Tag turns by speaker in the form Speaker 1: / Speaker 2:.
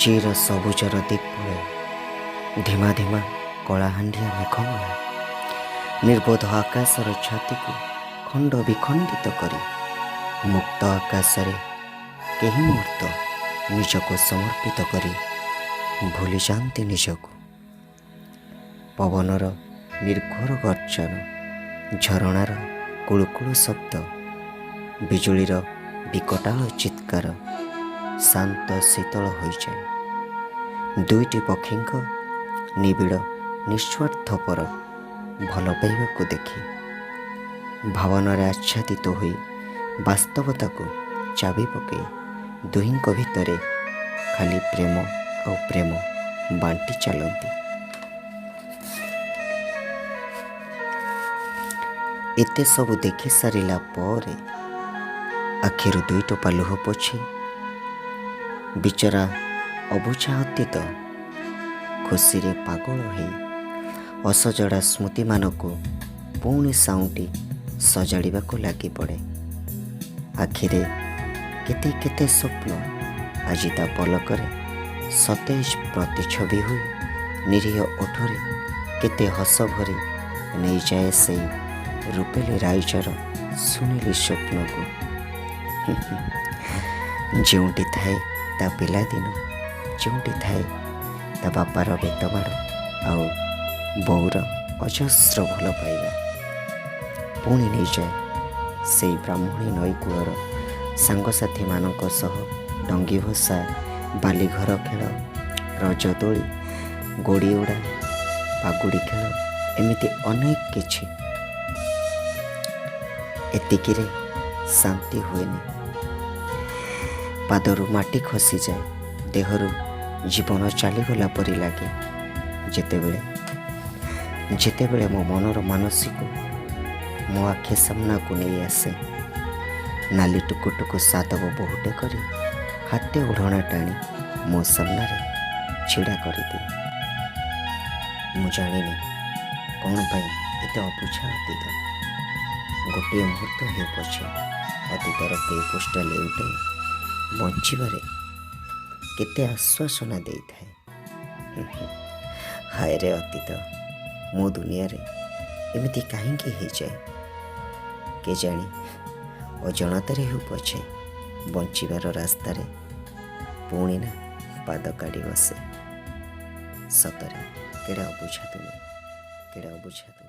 Speaker 1: ଚିର ସବୁଜର ଦିଗ୍ବଳୟ, ଧିମା ଧିମା କଳାହାଣ୍ଡିଆ ମେଘମାଳା ନିର୍ବୋଧ ଆକାଶର ଛାତିକୁ ଖଣ୍ଡ ବିଖଣ୍ଡିତ କରି ମୁକ୍ତ ଆକାଶରେ କେହି ମୁହୂର୍ତ୍ତ ନିଜକୁ ସମର୍ପିତ କରି ଭୁଲିଯାଆନ୍ତି ନିଜକୁ। ପବନର ନିର୍ଘୋର ଗର୍ଜନ, ଝରଣାର କୁଳୁକୁଳୁ ଶବ୍ଦ, ବିଜୁଳିର ବିକଟାଳ ଚିତ୍କାର ଶାନ୍ତ ଶୀତଳ ହୋଇଯାଏ ଦୁଇଟି ପକ୍ଷୀଙ୍କ ନିବିଡ଼ ନିସ୍ୱାର୍ଥପର ଭଲ ପାଇବାକୁ ଦେଖି। ଭାବନାରେ ଆଚ୍ଛାଦିତ ହୋଇ ବାସ୍ତବତାକୁ ଚାବି ପକାଇ ଦୁହିଁଙ୍କ ଭିତରେ ଖାଲି ପ୍ରେମ ଆଉ ପ୍ରେମ ବାଣ୍ଟି ଚାଲନ୍ତି। ଏତେ ସବୁ ଦେଖି ସାରିଲା ପରେ ଆଖିରୁ ଦୁଇ ଟୋପା ଲୁହ ପୋଛି ବିଚରା ଅବୁଝା ଅତୀତ ଖୁସିରେ ପାଗଳ ହେଇ ଅସଜଡ଼ା ସ୍ମୃତିମାନଙ୍କୁ ପୁଣି ସାଉଁଟି ସଜାଡ଼ିବାକୁ ଲାଗିପଡ଼େ। ଆଖିରେ କେତେ କେତେ ସ୍ୱପ୍ନ ଆଜି ତା ପଲକରେ ସତେଜ ପ୍ରତିଛବି ହୋଇ ନିରୀହ ଓଠରେ କେତେ ହସ ଭରି ନେଇଯାଏ ସେଇ ରୂପେଲି ରାଇଜର ସୁନେଲି ସ୍ୱପ୍ନକୁ, ଯେଉଁଠି ଥାଏ ତା ପିଲାଦିନ, ଯେଉଁଠି ଥାଏ ତା ବାପାର ବେତମାଡ଼ ଆଉ ବୋଉର ଅଜସ୍ର ଭଲ ପାଇବା। ପୁଣି ନେଇଯାଏ ସେଇ ବ୍ରାହ୍ମଣୀ ନଈ କୂଳର ସାଙ୍ଗସାଥିମାନଙ୍କ ସହ ଡଙ୍ଗି ଭସା, ବାଲିଘର ଖେଳ, ରଜଦୋଳି, ଗୋଡ଼ି ଉଡ଼ା, ପାଗୁଡ଼ି ଖେଳ, ଏମିତି ଅନେକ କିଛି। ଏତିକିରେ ଶାନ୍ତି ହୁଏନି। ପାଦରୁ ମାଟି ଖସିଯାଏ, ଦେହରୁ ଜୀବନ ଚାଲିଗଲା ପରି ଲାଗେ ଯେତେବେଳେ ମୋ ମନର ମାନସିକ ମୋ ଆଖି ସାମ୍ନାକୁ ନେଇ ଆସେ। ନାଲି ଟୁକୁ ଟୁକୁ ସାଧବ ବୋହୂଟେ କରି ହାତେ ଓଢ଼ଣା ଟାଣି ମୋ ସାମ୍ନାରେ ଛିଡ଼ା କରିଦିଏ। ମୁଁ ଜାଣିନି କ'ଣ ପାଇଁ ଏତେ ଅବୁଝା ଅତୀତ ଗୋଟିଏ ମୁହୂର୍ତ୍ତ ହେଉ ପଛେ ଅତୀତର କେଇ ପୃଷ୍ଠା ଲେଉଟାଇ ବଞ୍ଚିବାରେ କେତେ ଆଶ୍ୱାସନା ଦେଇଥାଏ। ହାୟରେ ଅତୀତ, ମୋ ଦୁନିଆରେ ଏମିତି କାହିଁକି ହେଇଯାଏ କେଜାଣି? ଅଜାଣତରେ ହେଉ ପଛେ ବଞ୍ଚିବାର ରାସ୍ତାରେ ପୁଣି ନା ପାଦ କାଢ଼ି ବସେ। ସତରେ କେଡ଼େ ଅବୁଝା ତୁମେ, କେଡ଼େ ଅବୁଝା ତୁମେ।